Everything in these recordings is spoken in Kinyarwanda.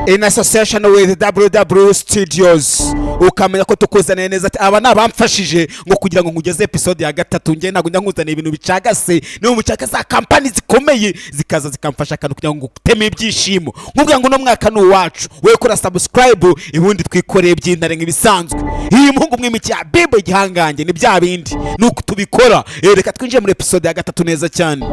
In association with WW Studios. Ukamenya ko tukuzaniye neza ati aba ni abamfashije ngo kugira ngo nkugeze episode ya gatatu. Njye ntabwo njya nkuzaniye ibintu bicagase, niba mucaka za kampani zikomeye zikaza zikamfasha akantu kugira ngo nguteme ibyishimo, nkubwira ngo uno mwaka ni uwacu. Wowe kora subscribe, ubundi twikoreye by'intare nk'ibisanzwe. Iyi muhungu mwimikiye Bible igihangange ni bya bindi, ni uku tubikora. Reka twinjire muri episode ya gatatu neza cyane.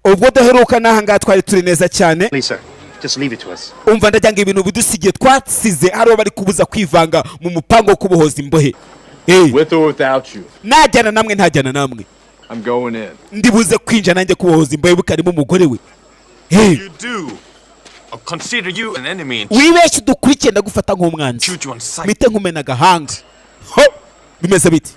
Ubwo duheruka n'aha ngaha twari turi neza cyane. Please, sir, just leave it to us. Umva, ndagira ngo ibintu bidusigiye twasize hari bari kubuza kwivanga mu mupango wo kubohoza imbohe. With or without you, Najyana namwe, ntajyana namwe, I'm going in. ndibuze kwinjira nanjye kubohoza imbohe, bukarimo umugore we. You do. I'll consider you an enemy and Wibeshye udukurikiye, ndagufata nk'umwanzi, shoot you on sight. mpite nkumena agahanga. Ho, bimeze bite?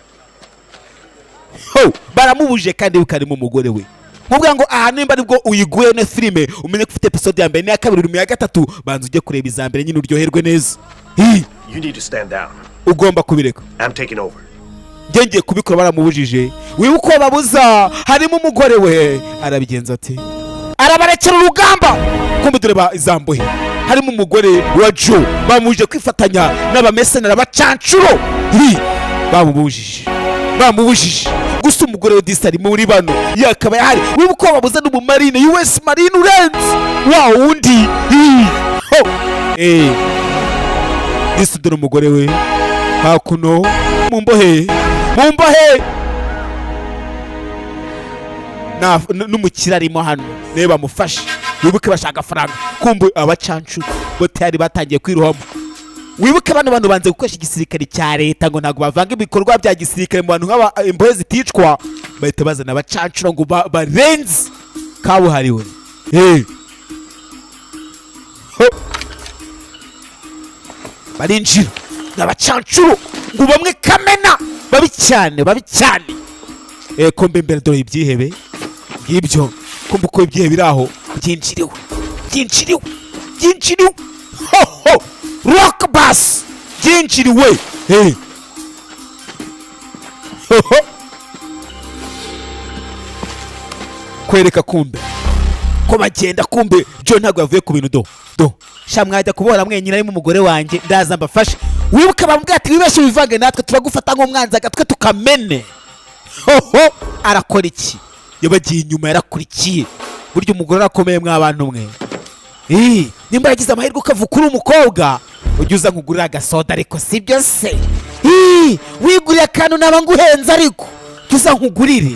Ho, baramubujije kandi bukarimo umugore we. Nkubwira ngo aha nimba aribwo uyiguye no filime, umenye ko ufite episode ya mbere n'iya kabiri, uri mu ya gatatu. Banza ujye kureba iza mbere nyine uryoherwe neza. Hi. You need to stand down. Ugomba kubireka. I'm taking over. Njye ngiye kubikora. Baramubujije. Wibuke uko babuza harimo umugore we. Arabigenza ati arabarekera urugamba. Kumbe dore ba izambohe harimo umugore wa Joe, bamubujije kwifatanya n'abamesenera bacancuro. Hi! Bamubujije, bamubujije. Gusa umugore we disi ari muri bano, yakaba yahari. Wibuke uko babuza n'umumarine, US Marine urenze wa wundi. Hi! Ho! Disi dore umugore we hakuno mu mbohe, mu mbohe. N'umukire arimo hano niwe bamufashe. Wibuke bashaka faranga. Kumbe abacancu bo tayari batangiye kwirohamo. Wibuke bano bantu banze gukoresha igisirikare cya leta, ngo ntabwo bavanga ibikorwa bya gisirikare mu bantu nk'aba imbohe ziticwa. Bahita bazana abacancuro ngo barenze kabuhariwe. Ho. Barinjira ni abacancuro ngo bamwe kamena babi cyane, babi cyane. Kumbe imbere dore ibyihebe ngibyo. Kumbe uko ibyihebe biri aho byinjiriwe, byinjiriwe, byinjiriwe. Ho ho, rock bus byinjiriwe. Ho ho, kwereka kumbe ko bagenda. Kumbe John ntabwo yavuye ku bintu. Do do sha, mwajya kubora mwenyine arimo umugore wanjye, ndaza mbafashe. Wibuke bamubwira ati wibeshye wivange natwe, turagufata nk'umwanzi, agatwe tukamene. Hoho, arakora iki? Yabagiye inyuma, yarakurikiye. Burya umugore arakomeye mwa bantu mwe. Nimba yagize amahirwe ukavuka uri umukobwa, ujya uza nkugurira agasoda, ariko sibyo se? Wiguriye akantu naba nguhenze, ariko jya uza nkugurire.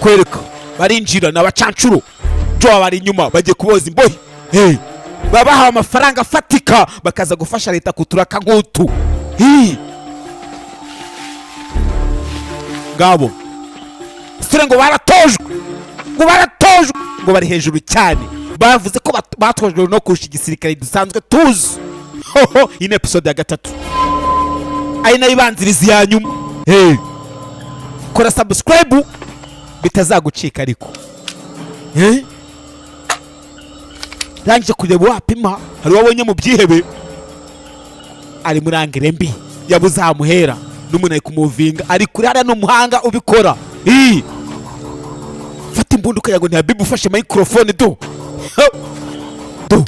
Kwereka barinjira ni abacancuro. Jo bari inyuma, bagiye kuboza imbohe. Hey, baba bahawe amafaranga afatika bakaza gufasha leta kuturaka nk'utu. Hey. Ngabo sitore ngo baratojwe, ngo baratojwe, ngo bari hejuru cyane. Bavuze ko batojwe no kurusha igisirikare dusanzwe tuzi. Hoho, iyi ni episode ya gatatu, ari nayo ibanziriza iya nyuma. Hey. Kora subscribe bitazagucika. Ariko rangije kureba wapima, hari uwo wabonye mu byihebe ari muri angle mbi, yabuze ahamuhera n'umuntu ari kumuvinga, ari kuri hariya, ni umuhanga ubikora. Ii! Fata imbunda ukagira ngo ni Habibu ufashe microphone. Do ho! Do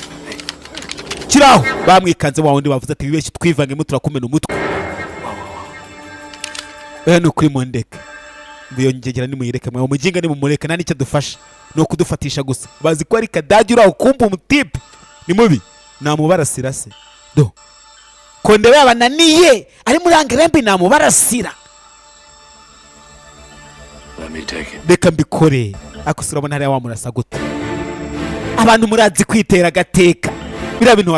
kiraho bamwikanze wa wundi bavuze ati wibeshye twivangemo turakumena umutwe. Oya, ni ukuri mundeke. Iyo ngegera nimuyireke mwe, umuginga nimumureke, nta n'icyo adufasha, ni ukudufatisha gusa. Bazi ko ari kadage uri aho. Kumva umutipe ni mubi, namubarasira se? Do konde yabananiye, ari muri angle mbi, namubarasira. Let me take it. Reka mbikore. Ariko se urabona hariya wamurasa gute? Abantu murazi kwitera agateka, biriya bintu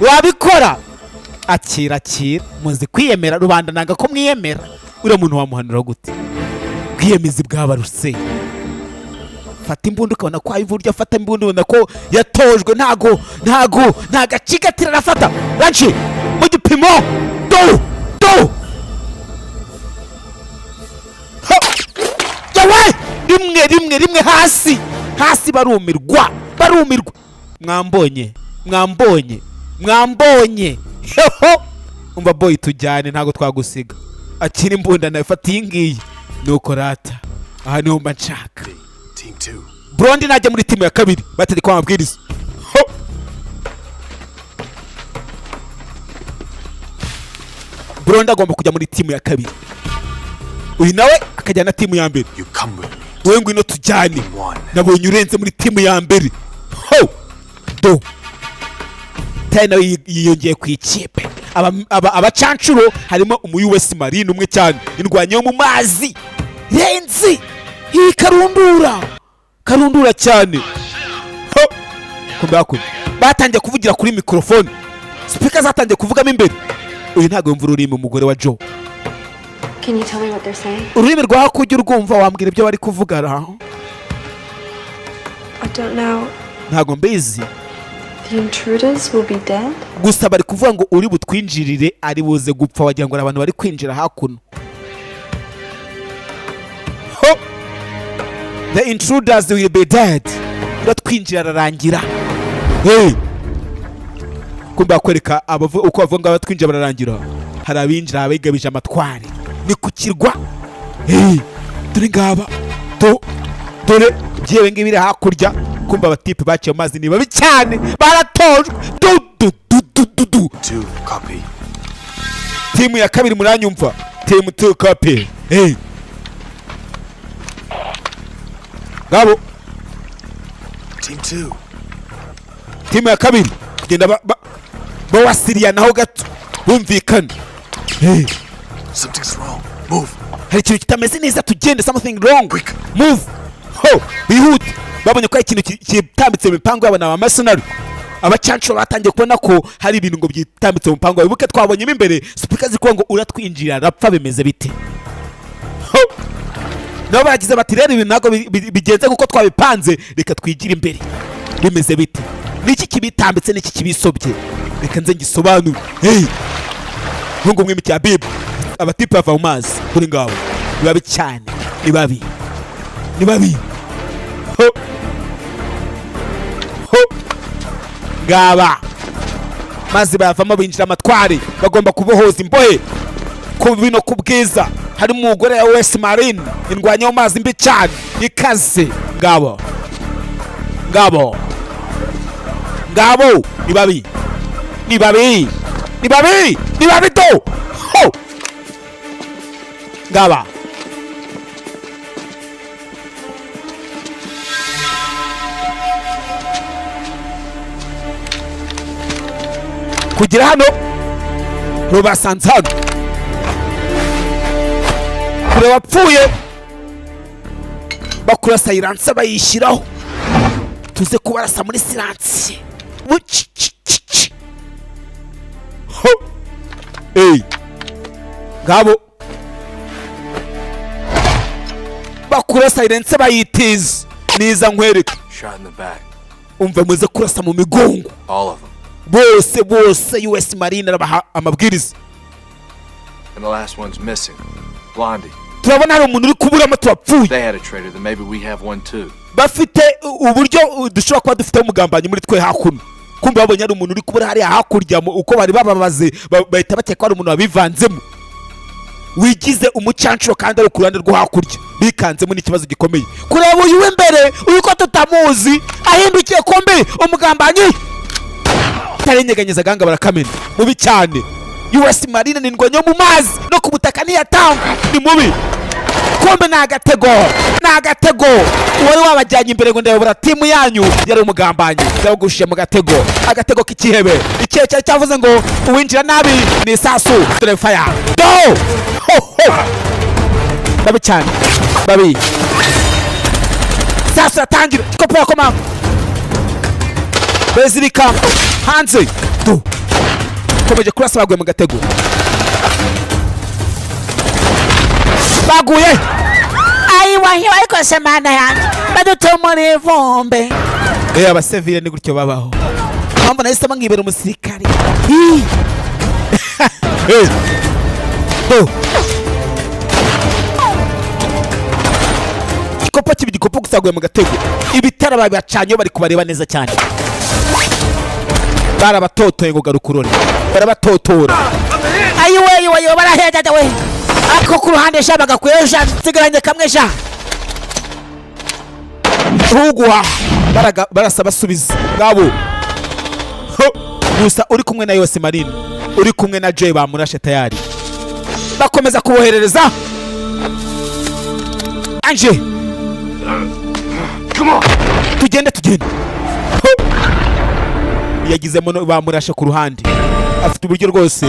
wabikora? Akira, akira, muzi kwiyemera. Rubanda nanga ko mwiyemera. Uriya muntu wamuhanura gute? Bwiyemezi bwabaruse. Fata imbunda ukabona ko ayiva afata imbunda, ubona ko yatojwe. Ntago nta gacigatira arafata ranci mu gipimo. Do do. Ha! Yawe, rimwe rimwe rimwe, hasi hasi, barumirwa, barumirwa. Mwambonye, mwambonye, mwambonye. Heho, umva boy, tujyane, ntabwo twagusiga. Akira imbunda nawe, fata iyi ngiyi. Nuko rata aha niho mba nshaka. Team 2. Blondie najya muri timu ya kabiri, bategeka amabwiriza. Ho! Blondie agomba kujya muri timu ya kabiri, uyu nawe akajyana na timu ya mbere. You come with me. Wowe ngwino tujyane. One. Nabonye urenze muri timu ya mbere. Ho, do tayi nawe yiyongeye ku ikipe. Abacanshuro harimo umu US Marine umwe cyane, indwanyi yo mu mazi renzi iyi karundura karundura cyane. Ho, kumbe hakuno batangiye kuvugira kuri mikorofone, speaker zatangiye kuvugamo imbere. Uyu ntabwo yumva ururimi, umugore wa Joe. Can you tell me what they're saying? Ururimi rwa hakurya urwumva? Wambwira ibyo bari kuvuga ra? I don't know. Ntabwo mbizi. The intruders will be dead? Gusa bari kuvuga ngo uri butwinjirire ari buze gupfa. Wagira ngo ni abantu bari kwinjira hakuno. Ho! The intruders will be dead, uratwinjira ararangira. Hey! Kumbe bakwereka uko bavuga ngo abatwinjira bararangira. Hari abinjira abigabije amatwari, ni ku kirwa. Hey! Dore ngaba do, dore byewe ngibi biri hakurya. Kumva abatipe baciye mu mazi ni babi cyane, baratojwe. Du du du du du du. Two, copy. Timu ya kabiri, muranyumva? Team 2, copy. Hey, ngabo. Team two. Timu ya kabiri kugenda bawasiriyanaho gato bumvikana. Hey. Something's wrong. Move. Hari ikintu kitameze neza, tugende. Something wrong. Quick. Move. Ho, bihute. Babonye ko hari ikintu kitambitse mu mipango yabo. Ni abamercenary, abacancuro batangiye kubona ko hari ibintu ngo byitambitse mu mipango yabo. Wibuke twabonyemo imbere speaker zikuvuga ngo uratwinjira arapfa. Bimeze bite? Ho! Nabo baragize bati: "Rero ibintu ntabwo bigenze kuko twabipanze, reka twigire imbere." Bimeze bite? Niki kibitambitse? Niki kibisobye? Reka nze ngisobanure. Hey, ntungu mwimi cya bibu, abatipe bava mu mazi kuri ngabo ni babi cyane, ni babi, ni babi. Ho ho, ngaba maze bayavamo binjira amatwari, bagomba kubohoza imbohe ku bino ku bwiza. Harimo umugore wa US Marine, indwanya yo mu mazi mbi cyane ikaze. Ngabo, ngabo, ngabo, ni babi, ni babi, ni babi, ni babi do. Ho, ngaba. Kugera hano rubasanze hano kure wapfuye, bakura silencer bayishyiraho, tuze kubarasa muri silence. Bucicicici. Ho! Ey, ngabo bakura silencer bayitiza niza nkwereke. Shot in the back. Umva, muze kurasa mu migongo. All of them. Bose bose, US Marine arabaha amabwiriza. And the last one's missing. Blondie. Turabona hari umuntu uri kuburamo, turapfuye. They had a traitor, then maybe we have one too. Bafite uburyo dushobora kuba dufite umugambanyi muri twe hakuno. Kumva babonye hari umuntu uri kubura hariya hakurya, uko bari bababaze bahita bakeka ko hari umuntu wabivanzemo wigize umucancuro kandi ari ku ruhande rwo hakurya. Bikanzemo n'ikibazo gikomeye kureba uyu w'imbere, uyu ko tutamuzi ahindukiye kumbi umugambanyi tarenyeganyeza agahanga barakamena. Mubi cyane, US Marine ni indwanyi yo mu mazi no ku butaka, ntiyatangwa, ni mubi. Kumbe ni agatego, ni agatego. Uwari wabajyanye imbere ngo ndayobora timu yanyu yari umugambanyi, yabagushije mu gatego, agatego k'ikihebe. Ikihe cyari cyavuze ngo uwinjira nabi ni isasu. Dore faya do. Ho ho, babi cyane, babi. Sasu yatangira ikopo yakomanga bezirika hanze do, komeje kurasa, baguye mu gatego, baguye. Ayiwahiwe, ariko se Mana yanjye, badutumura ivumbi. Abasivile ni gutyo babaho. Mpamvu nahisemo nkibera umusirikare. Hi. Oh. Igikopo kiba igikopo gusa, guye mu gatego. Ibitara babacanye, bari kubareba neza cyane, barabatotoye ngo garuka urore, barabatotora. Ayiwe, ayiwe, ayiwe, barahejajya we. Ako ku ruhande sha, bagakwiye sha, nsigaranye kamwe sha. Rugwa barasa basubiza ngabo. Ho! Gusa uri kumwe na yose Marine, uri kumwe na Joy bamurashe tayari, bakomeza kuboherereza Anje. Come on! Tugende, tugende. Ho! Yagizemo bamurashe ku ruhande, afite uburyo rwose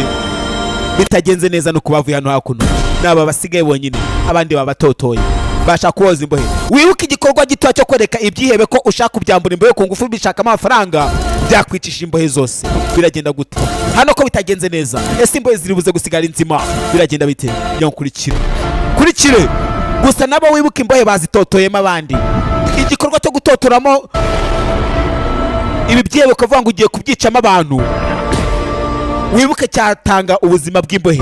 bitagenze neza no kubavuye hano hakuno naba basigaye bonyine, abandi babatotoye bashaka kuboza imbohe. Wibuke igikorwa gito cyo kwereka ibyihebe ko ushaka kubyambura imbohe ku ngufu bishakamo amafaranga, byakwicisha imbohe zose. Biragenda gute hano ko bitagenze neza? Ese imbohe ziri buze gusigara inzima? Biragenda bite? Nyakurikira kurikire gusa nabo wibuke imbohe bazitotoyemo abandi. Igikorwa cyo gutotoramo ibi byihebe ukavuga ngo ugiye kubyicamo abantu, wibuke cyatanga ubuzima bw'imbohe.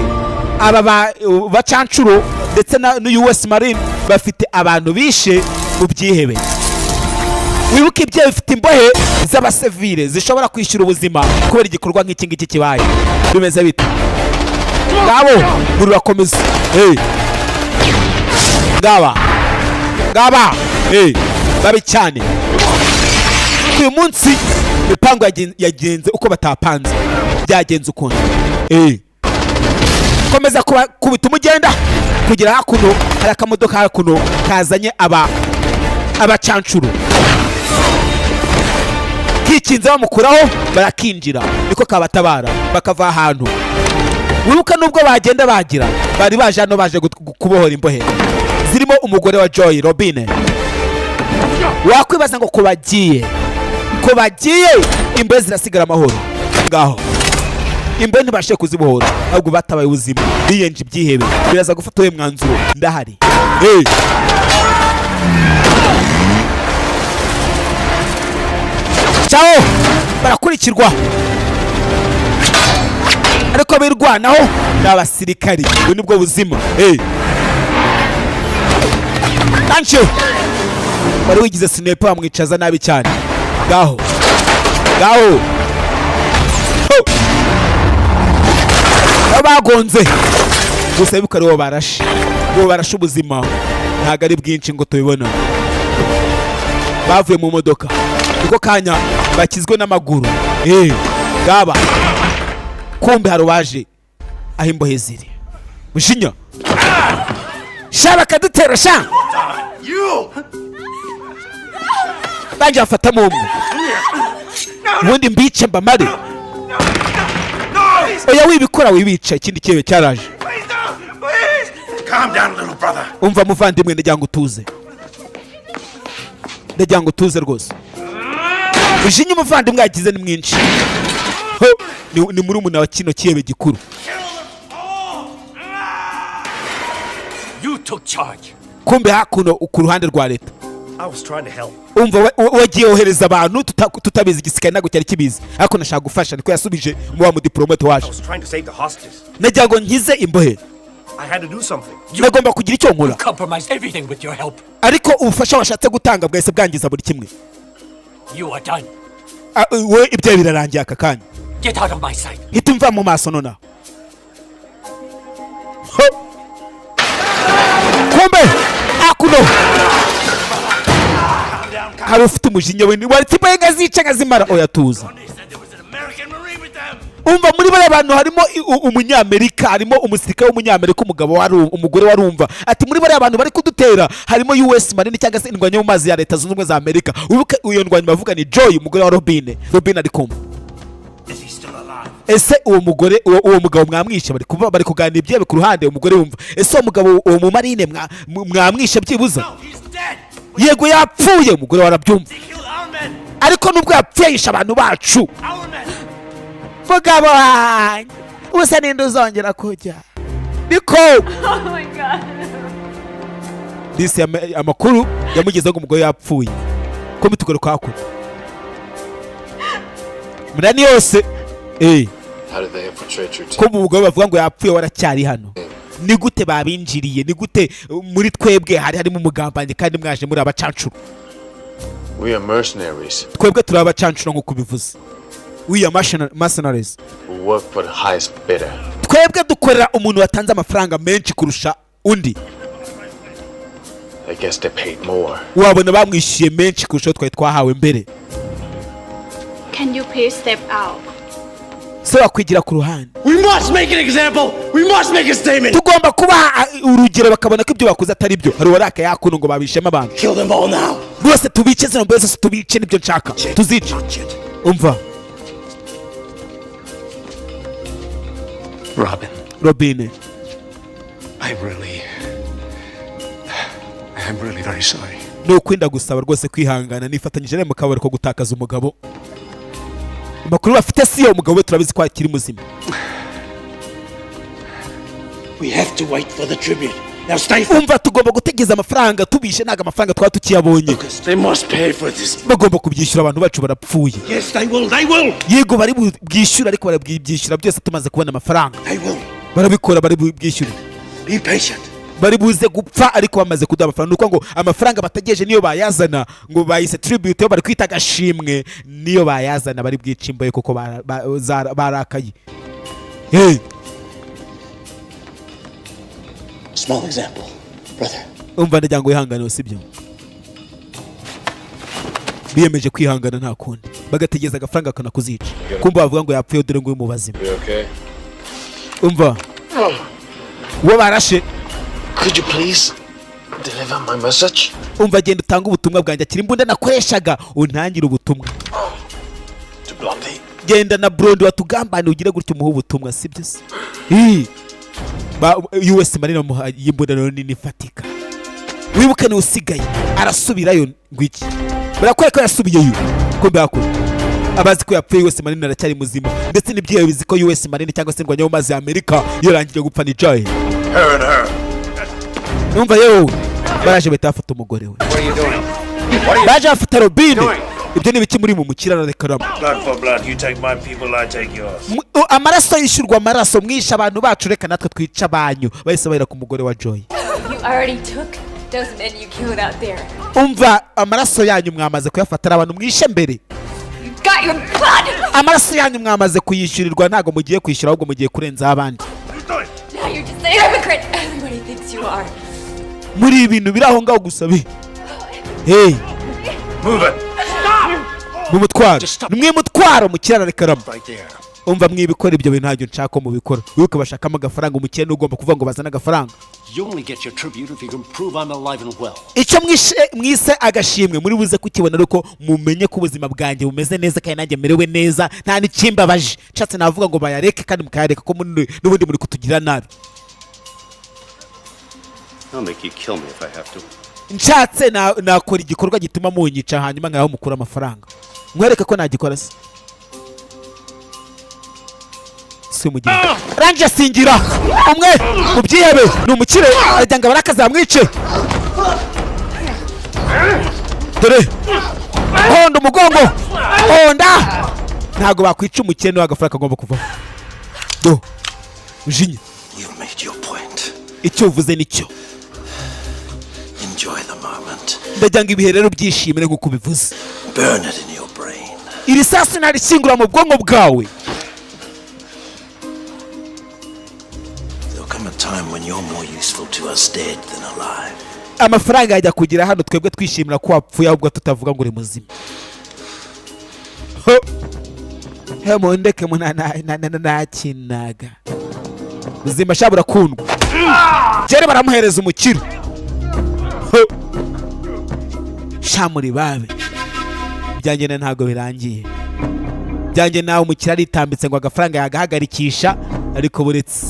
Aba bacancuro ndetse na US Marine bafite abantu bishe mu byihebe. Wibuke ibyo bifite imbohe z'abasivile zishobora kwishyura ubuzima kubera igikorwa nk'iki ngiki kibaye. Bimeze bite? Ngabo rurakomeza. Hey. Ngaba ngaba, hey. Babi cyane. Uyu munsi imipango yagenze uko batapanze, byagenze ukundi. Hey. Komeza kubita umugenda kugera hakuno. Hari akamodoka hakuno kazanye aba abacancuro, kikinze bamukuraho barakinjira, niko kabatabara bakava ahantu. Wibuka nubwo bagenda bagira bari baje hano, baje kubohora imbohe zirimo umugore wa Joy, Robine. Wakwibaza ngo ko bagiye imbohe zirasigara amahoro? Ngaho imbohe ntibashe kuzibohora, ahubwo batabaye ubuzima biyenje ibyihebe. Biraza gufata uwo mwanzuro ndahari. Hey! Ciao! Barakurikirwa ariko birwanaho ni abasirikari. Ubu nibwo buzima. Hey! Anche wari wigize sniper bamwicaza nabi cyane. Ngaho ngaho. Ho! Aho bagonze gusa bibuka ari uwo barashe ubuzima ntabwo ari bwinshi ngo tubibona. Bavuye mu modoka niko kanya bakizwe n'amaguru. Ngaba kumbe hari uwaje aho imbohe ziri. Mushinya sha, bakadutera sha. Banjye bafatamo umwe, ubundi mbice mbamare. Oya, wibikora, wibica. Ikindi kirebe cyaraje. Calm down, little brother. Umva muvandimwe, ndagira ngo utuze, ndagira ngo utuze rwose. Ujinya umuvandimwe yagize ni mwinshi. Ho, ni murumuna wa kino kirebe gikuru. You took charge. Kumbe hakuno ku ruhande rwa leta. I was trying to help. Umva, wagiye wohereza abantu tutabizi, igisirikare ntabwo cyari kibizi, ariko nashaka gufasha, niko yasubije mu wa mudiplomate waje. I was trying to save the hostages. Nagira ngo nkize imbohe. I had to do something. Nagomba kugira icyo nkora. Compromised everything with your help. Ariko ubufasha washatse gutanga bwahise bwangiza buri kimwe. You are done. Ah, we ibyo birarangiye aka kanya. Get out of my sight. Hita umva mu maso nonaha. Ho! Kumbe hakuno hari ufite umujinya we waretse imbohe nkazica nkazimara. Oya, tuza. Umva, muri bariya bantu harimo umunyamerika, harimo umusirikare w'umunyamerika. Umugabo wari umugore warumva ati muri bariya bantu bari kudutera harimo US Marine cyangwa se indwanyi yo mu mazi ya Leta Zunze Ubumwe za Amerika. Wibuke iyo ndwanyi bavuga ni Joy, umugore wa Robine. Robine ari kumva: ese uwo mugore, uwo mugabo mwamwishe? Bari kuba bari kuganira ibyabe ku ruhande. Umugore wumva: ese uwo mugabo, uwo mumarine mwamwishe byibuza? Yego, yapfuye. Umugore warabyumva, ariko nubwo yapfuye yishe abantu bacu. Mugabo wanjye, ubusa ninde uzongera kujya niko? Oh my God. Disi amakuru yamugezeho ngo umugore yapfuye. Ko mitugaruka hakuno munani yose. How did they infiltrate your Ko team? mu mugabo bavuga ngo yapfuye waracyari hano, ni gute babinjiriye? Ni gute muri twebwe hari harimo umugambanyi kandi mwaje muri abacancuro? We are mercenaries Twebwe turi abacancuro nk'uko ubivuze, we are mercenaries who work for the highest bidder. Twebwe dukorera umuntu watanze amafaranga menshi kurusha undi. I guess they paid more. Wabona bamwishyuye menshi kurusha ayo twari twahawe mbere. Can you please step out? Se wakwigira ku ruhande? We must make an example. We must make a statement. Tugomba kubaha urugero, bakabona ko ibyo bakoze atari byo. Hari uwarakaye hakuno ngo babishemo abantu. Kill them all now. Bose tubice, zino mbese zose tubice, nibyo nshaka, tuzice. Umva. Robin, Robine. I'm really very sorry. Ni ukwenda gusaba rwose kwihangana, nifatanyije nawe mu kababaro ko gutakaza umugabo. Amakuru bafite si yo, umugabo we turabizi ko akiri muzima. We have to wait for the tribute. Now stay Umva, tugomba gutegereza amafaranga. Tubishe ntabwo amafaranga twaba tukiyabonye. focused. They must pay for this. Bagomba kubyishyura, abantu bacu barapfuye. Yes, they will. They will. Yego, bari bwishyura, ariko barabyishyura byose tumaze kubona amafaranga. They will. Barabikora, bari bwishyure. Be patient. Bari buze gupfa ariko bamaze kuduha amafaranga. Ni ukuvuga ngo amafaranga bategereje niyo bayazana, ngo bayise tribute, yo bari kwita agashimwe, niyo bayazana bari bwice imbohe kuko barakaye. Hey! Small example, brother. Umva, ndagira ngo wihangane, sibyo? Biyemeje kwihangana, nta kundi, bagategereza agafaranga kanakuzica. Kumva bavuga ngo yapfuye, dore ngo uri mu bazima. You okay? Umva, uwo barashe. Could you please deliver my message? Umva, genda utange ubutumwa bwanjye, akira imbunda nakoreshaga, untangire ubutumwa. To Blondie. Genda na Blondie watugambaniye, ugire gutyo umuhe ubutumwa, sibyo se? Ii. Ba US Marine bamuha imbunda rero nini ifatika. Wibuke niwe usigaye, arasubirayo ngo iki? Barakwereka ko yasubiyeyo, ko mbakora abazi ko yapfuye. US Marine aracyari muzima, ndetse n'ibyihe bizi ko US Marine cyangwa se indwanyi yo mu mazi ya Amerika yarangije gupfa ni Joy. Her and her. Numva yewe, baraje bahita bafata umugore we. What are you doing? What are you Baje bafata Robine. Ibyo ni ibiki muri mu mukira? Ararekaramo. Blood for blood. You take my people, I take yours. Amaraso yishyurwa amaraso. Mwishe abantu bacu, reka natwe twice abanyu. Bahise bahera ku mugore wa Joy. You already took those men you killed out there. Umva, amaraso yanyu mwamaze kuyafata, ari abantu mwishe mbere. You got your blood! Amaraso yanyu mwamaze kuyishyurirwa, ntabwo mugiye kwishyura, ahubwo mugiye kurenzaho abandi. Now you're just a hypocrite. Everybody thinks you are. Muri ibintu biri aho ngaho gusa bi, hey. Move it. Mu mutwaro, nimwe mutwaro mukirara rekaramo. Right there. Umva, mwibikora ibyo bintu, ntabyo nshaka ko mubikora. Wibuke bashakamo agafaranga, umukene ugomba kuvuga ngo bazane agafaranga. You only get your tribute if you can prove I'm alive and well. Icyo mwishe mwise agashimwe muri buze kukibona ariko mumenye ko ubuzima bwanjye bumeze neza kandi nanjye merewe neza, nta n'ikimbabaje. Nshatse navuga ngo bayareke kandi mukayareka, ko n'ubundi muri kutugira nabi. I'll make you kill me if I have to. Nshatse nakora igikorwa gituma munyica, hanyuma nkaho mukura amafaranga. Mwereke ko nagikora se si umugira. Arangije asingira umwe mu byihebe, ni umukire, aragira ngo abarakazamwice. Dore honda umugongo, honda. Ntabwo bakwica umukire, niwe agafaranga kagomba kuvaho. Do ujinya. You made your point. Icyo uvuze nicyo. Enjoy the moment. Ndagira ngo ibihe rero byishimire nk'uko ubivuze. Burn it in your brain. Iri sasu narishyingura mu bwonko bwawe. There'll come a time when you're more useful to us dead than alive. Amafaranga yajya kugera hano twebwe twishimira ko wapfuye, ahubwo tutavuga ngo uri muzima. Ho! He, mundeke nakinaga buzima sha burakundwa. Jere baramuhereza umukiro. Ho! Sha muri babe, ibyanjye na ntabwo birangiye, ibyanjye nawe. Umukire aritambitse ngo agafaranga yagahagarikisha, ariko buretse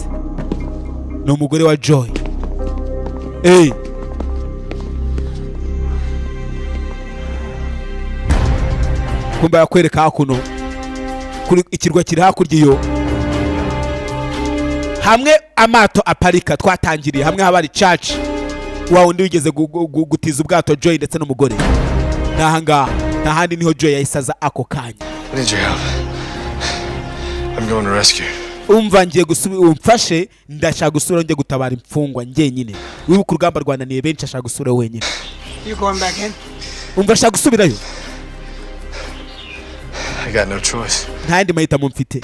ni umugore wa Joy. Hey. Kumba yakwereka hakuno kuri ikirwa kiri hakurya iyo hamwe amato aparika twatangiriye, hamwe haba hari church, wa wundi wigeze gutiza ubwato Joy ndetse n'umugore. Ni ahangaha, nta handi, niho Joy yahise aza ako kanya. I need your help. I'm going to rescue. Umva, ngiye gusubi, umfashe, ndashaka gusubira njye gutabara imfungwa njyenyine. Wibuke urugamba rwananiye benshi, ashaka gusubira wenyine. You going back in? Umva, ashaka gusubirayo. I got no choice. Nta yandi mahitamo mfite.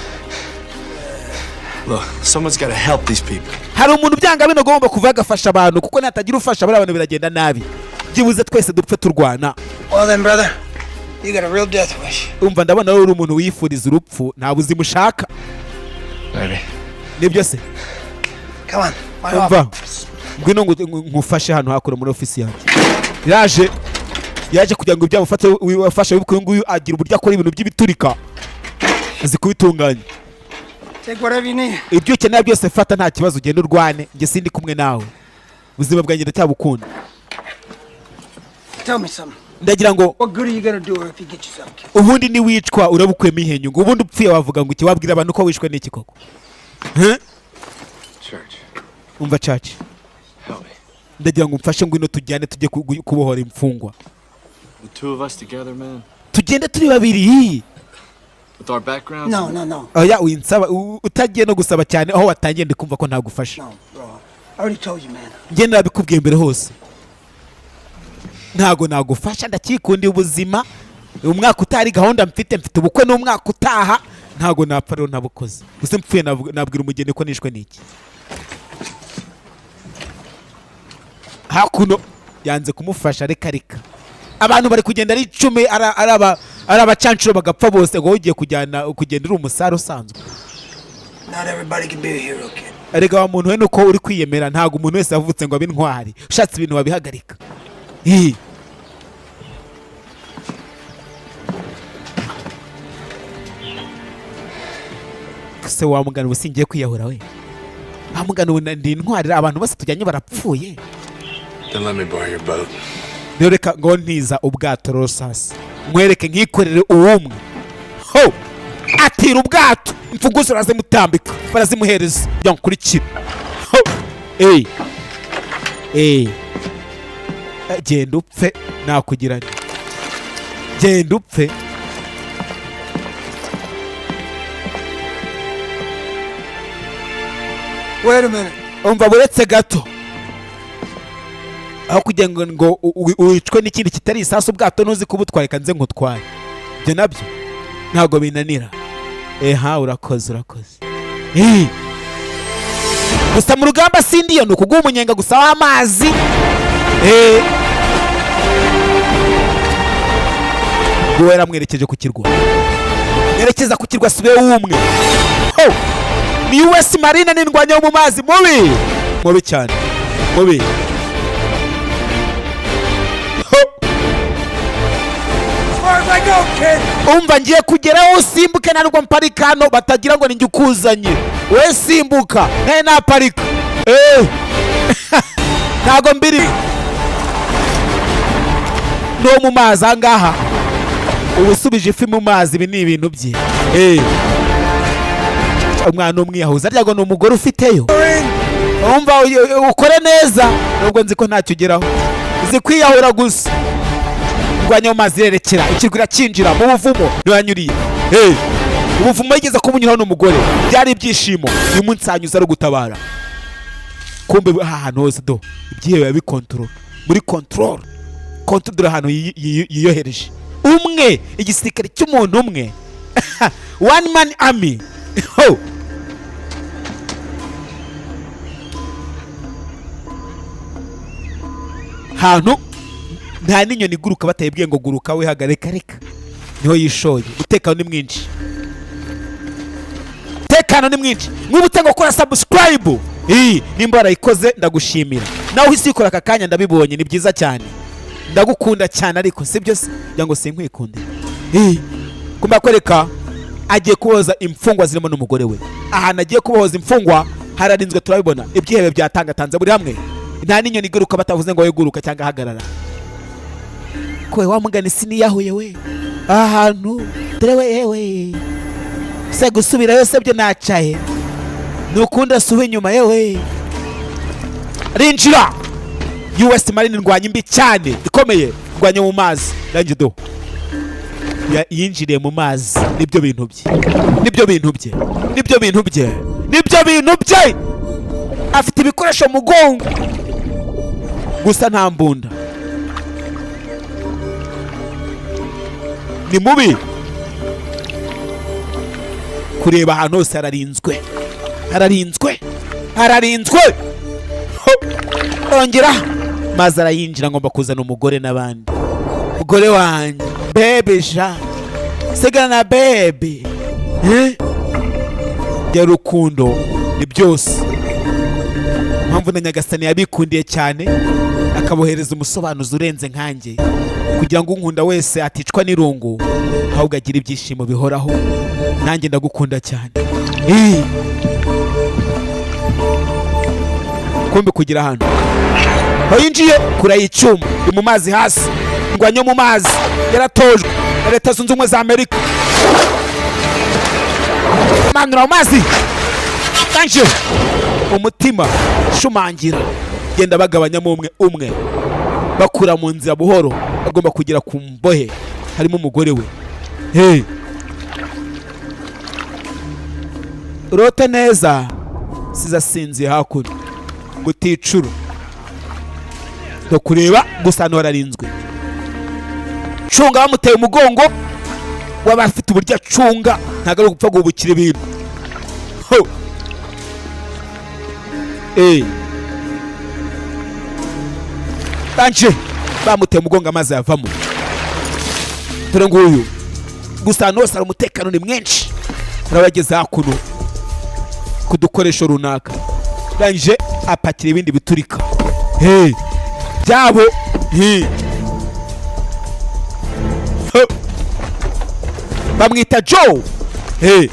Look, someone's got to help these people. Hari umuntu byanga bino ugomba kuva agafasha abantu, kuko natagira ufasha bariya bantu biragenda nabi. Byibuze twese dupfe turwana. Well then, brother, you got a real death wish. Umva, ndabona wowe uri umuntu wifuriza urupfu, nta buzima ushaka. Maybe. Nibyo se? Come on, my Umva, office. ngwino nkufashe hano hakuno muri ofisi yanjye. Yaje, yaje kugira ngo ibyamufate wafashe. Wibuke uyu nguyu agira uburyo akora ibintu by'ibiturika, azi kubitunganya. Take whatever you need. Ibyo ukeneye byose fata, nta kibazo, ugenda urwane, njye sindi kumwe nawe, ubuzima bwanjye ndacyabukunda. Tell me something. Ndagira ngo What good are you gonna do if you get yourself killed? Ubundi niwicwa urabukuyemo iyihe nyungu? Ubundi upfuye wavuga ngo iki? Wabwira abantu ko wishwe n'iki koko? Huh? Church, Umva Church, help me. ndagira ngo umfashe, ngwino tujyane, tujye kubohora imfungwa. The two of us together, man. Tugende turi babiri. With our backgrounds. No, no, no. Oya, winsaba utagiye no gusaba cyane, aho watangiye ndi kumva ko ntagufasha. No, bro. I already told you, man. Njye nabikubwiye mbere hose, ntago nagufasha. Ndakikundiye ubuzima. Umwaka utari gahunda mfite, mfite ubukwe n'umwaka utaha, ntago napfa rero ntabukoze. Gusa mpfuye nabwira umugeni ko nishwe n'iki? Hakuno yanze kumufasha. Reka reka, abantu bari kugenda ari 10, ari abacancuro bagapfa bose, ngo wowe ugiye kujyana kugenda uri umusare usanzwe. Not everybody can be a hero, kid. Erega wa muntu we, nuko uri kwiyemera. Ntabwo umuntu wese yavutse ngo abe intwari. Ushatse ibintu wabihagarika. Ih. Se wa mugani, ubu singiye kwiyahura we? Wa mugani, ubu ndi intwari, abantu bose tujyanye barapfuye. Then let me borrow your boat. Rero reka ngo ntiza ubwato rero sasa nkwereke nkikorere uwumwe ho. Atira ubwato, imfunguzo barazimutambika, barazimuhereza kugira ngo nkurikire ho. Ey ey, genda upfe, nakugira nti genda upfe. Wait a minute. Umva, buretse gato, aho kugira ngo wicwe n'ikindi kitari isasu, ubwato ntuzi kubutwara, reka nze nkutware. Ibyo nabyo ntabwo binanira. Eha, urakoze, urakoze. Eh. Gusa mu rugamba sindiyo, ni ukuguha umunyenga gusa w'amazi. Eh. Ubwo yaramwerekeje ku kirwa, yerekeza ku kirwa, sibe w'umwe. Ho! Ni US Marine, n'indwanyi yo mu mazi, mubi mubi cyane, mubi. Ho! As far as I go, kid. Umva, ngiye kugeraho usimbuke, ntabwo mparika hano batagira ngo ninjye ukuzanye. We simbuka, nawe naparika. Eh. Ntabwo mbiri no mu mazi ahangaha, uba usubije ifi mu mazi. Ibi ni ibintu bye. Eh. Umwana umwiyahuza arya ngo ni umugore ufiteyo. Umva, ukore neza, nubwo nzi ko ntacyo ugeraho, uzi kwiyahura gusa. Ndwanya mu mazi, irerekera ikirwa, irakinjira mu buvumo ntiyanyuriye. Hey! Ubuvumo yigeze kumunyuraho n'umugore, byari ibyishimo. Uyu munsi hanyuze ari ugutabara. Kumbe aha hantu hose do ibyihebe biba bikontorora, muri control control. Dore ahantu yiyohereje umwe, igisirikare cy'umuntu umwe, one man army. Ho! Hantu nta n'inyoni iguruka batayibwiye ngo guruka we hagarika. Reka, niho yishoye. Umutekano ni mwinshi, umutekano ni mwinshi. Mwibutse ngo gukora subscribe. Iyi nimba warayikoze ndagushimira, nawe uhise uyikora aka kanya ndabibonye, ni byiza cyane, ndagukunda cyane. Ariko sibyo se kugira ngo sinkwikunde? Iyi kumba kwereka agiye kuboza imfungwa zirimo n'umugore we. Ahantu agiye kubohoza imfungwa hararinzwe, turabibona, ibyihebe byatangatanze buri hamwe. Nta n'inyoni iguruka batavuze ngo we guruka cyangwa hagarara. Kowe wa mugani, siniyahuye we? Aha hantu dore we, yewe se, gusubirayo se byo nacaye nukundi asuba inyuma. Yewe, rinjira. US Marine, ndwanya imbi cyane ikomeye, ndwanya mu mazi. Rangi do yinjiriye mu mazi, nibyo bintu bye, nibyo bintu bye, nibyo bintu bye, nibyo bintu bye. Afite ibikoresho mu mugongo gusa, nta mbunda. Ni mubi kureba, ahantu hose hararinzwe. Hararinzwe, hararinzwe. Ho! Ongera maze arayinjira. Ngomba kuzana umugore n'abandi. Umugore wanjye, bébé sha, sigana na bébé, eh? Ya rukundo ni byose. Mpamvu na Nyagasani yabikundiye cyane, akabohereza umusobanuzi urenze nkanjye, kugira ngo unkunda wese aticwa n'irungu, ahubwo agira ibyishimo bihoraho. Nanjye ndagukunda cyane. Eh. Kumbe kugira hano aho yinjiye kure y'icyuma, ni mu mazi hasi, ingwanyo mu mazi, yaratojwe na Leta Zunze Ubumwe za Amerika. Manura mu mazi kanje umutima shumangira, genda bagabanyamo umwe umwe, bakura mu nzira buhoro. Bagomba kugera ku mbohe, harimo umugore we. Hey. Urote neza. Siza asinziye hakuno guticura no kureba gusa. Hano hararinzwe, cunga bamuteye umugongo, waba afite uburyo acunga, ntabwo ari ugupfa guhubukira ibintu. Ho! Eh. Banje bamuteye umugongo, amazi yavamo. Dore nguyu. Gusa ahantu hose hari umutekano ni mwinshi. Arabageze hakuno ku dukoresho runaka, ndangije apakira ibindi biturika. Hey, byabo. Hey. Ho. Bamwita Joe. Hey.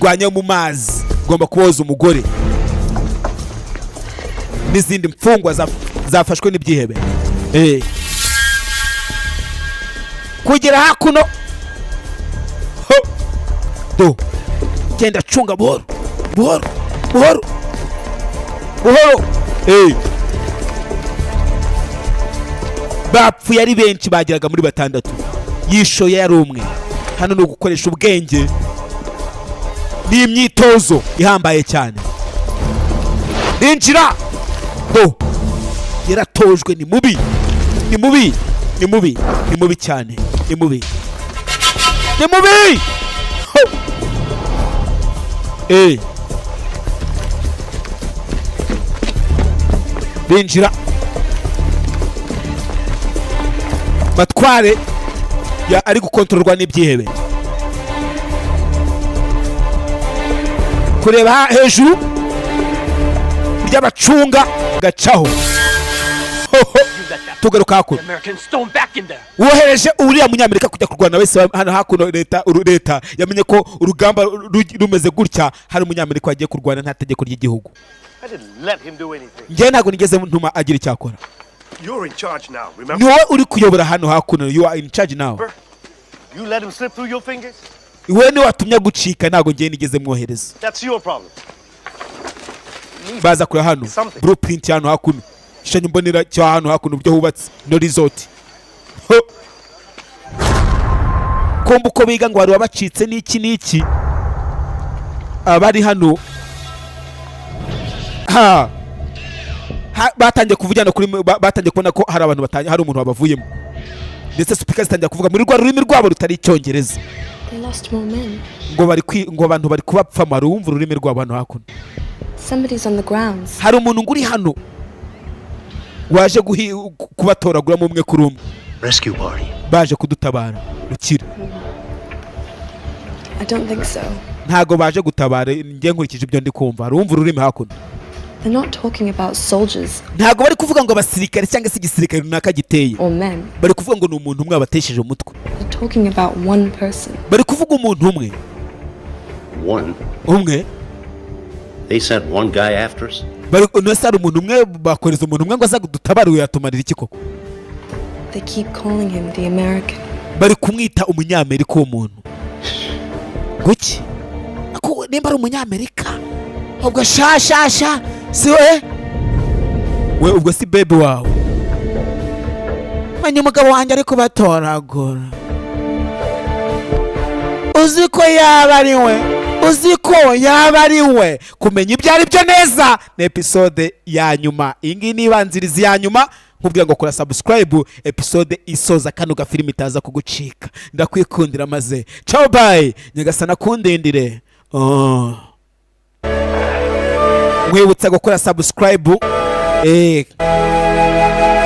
Rwanya mu mazi, ugomba kuboza umugore n'izindi mfungwa zafashwe n'ibyihebe. Hey. Kugera hakuno. Ho. Do genda cunga buhoro buhoro buhoro buhoro. Hey. Bapfuye ari benshi, bageraga muri batandatu, yishoye yari umwe. Hano ni ugukoresha ubwenge n'imyitozo ihambaye cyane. Ninjira do, yaratojwe. Ni mubi, ni mubi, ni mubi, ni mubi cyane, ni mubi, ni mubi. Ho! Eh. Binjira batware ya ari gukontororwa n'ibyihebe. Kureba hejuru ry'abacunga gacaho. Hoho. Tugaruka hakuno. Americans storm back in there. Wohereje uriya Munyamerika kujya kurwana wese hano hakuno. Leta leta yamenye ko urugamba rumeze gutya, hari Umunyamerika wagiye kurwana nta tegeko ry'igihugu. I didn't let him do anything. Njyewe ntabwo nigeze ntuma agira icyo akora. You're in charge now, remember? Ni wowe uri kuyobora hano hakuno. You are in charge now. You let him slip through your fingers? Wowe niwe watumye gucika, ntabwo njyewe nigeze mwohereza. That's your problem. Baza kure hano, blueprint hano hakuno, igishushanyo mbonera cyo hano hakuno, uburyo hubatse no resort. Ho! Kumva uko biga ngo hari uwabacitse n'iki n'iki. Abari hano ha batangiye kuvugana kuri batangiye kubona ko hari abantu batanye, hari umuntu wabavuyemo, ndetse speaker zitangira kuvuga muri rwa rurimi rwabo rutari Icyongereza. They lost more men. Ngo bari ngo abantu bari kubapfamo. Hari uwumva ururimi rwabo hano hakuno. Somebody's on the grounds. Hari umuntu ngo uri hano waje kubatoraguramo umwe kuri umwe. Rescue party. Baje kudutabara, rukira. I don't think so. Ntago baje gutabara, njye nkurikije ibyo ndi kumva. Hari uwumva ururimi hakuno. They're not talking about soldiers Ntago bari kuvuga ngo abasirikare cyangwa se igisirikare runaka giteye. or men. Bari kuvuga ngo ni umuntu umwe wabatesheje umutwe. They're talking about one person. Bari kuvuga umuntu umwe. One. Umwe. They sent one guy after us? Bari nese hari umuntu umwe, bakoreza umuntu umwe ngo aza kudutabara, uyu yatumarira iki koko? They keep calling him the American. Bari kumwita Umunyamerika uwo muntu. Guki? Ako nimba ari Umunyamerika, ubwo sha sha sha, si we we, ubwo si bébé wawe. Menya umugabo wanjye ari kubatoragura. Uzi ko yaba ari we? Uzi ko yaba ari we? Kumenya ibyo ari byo neza ni episode ya nyuma. Iyi ngiyi ni ibanziriza iya nyuma. Nkubwira ngo kora subscribe, episode isoza kano gafilimi itaza kugucika. Ndakwikundira maze ciao, bye. Nyagasana kundindire. Oh. Nkwibutsa gukora subscribe,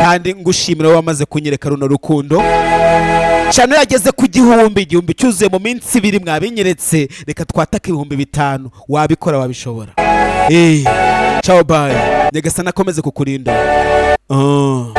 kandi ngushimira wowe wamaze kunyereka runo rukundo. Channel yageze ku 1000, 1000 cyuzuye mu minsi 2. Mwabinyeretse, reka twatake 5000. Wabikora, wabishobora. Ciao, bye. Nyagasani akomeze kukurinda. Oh.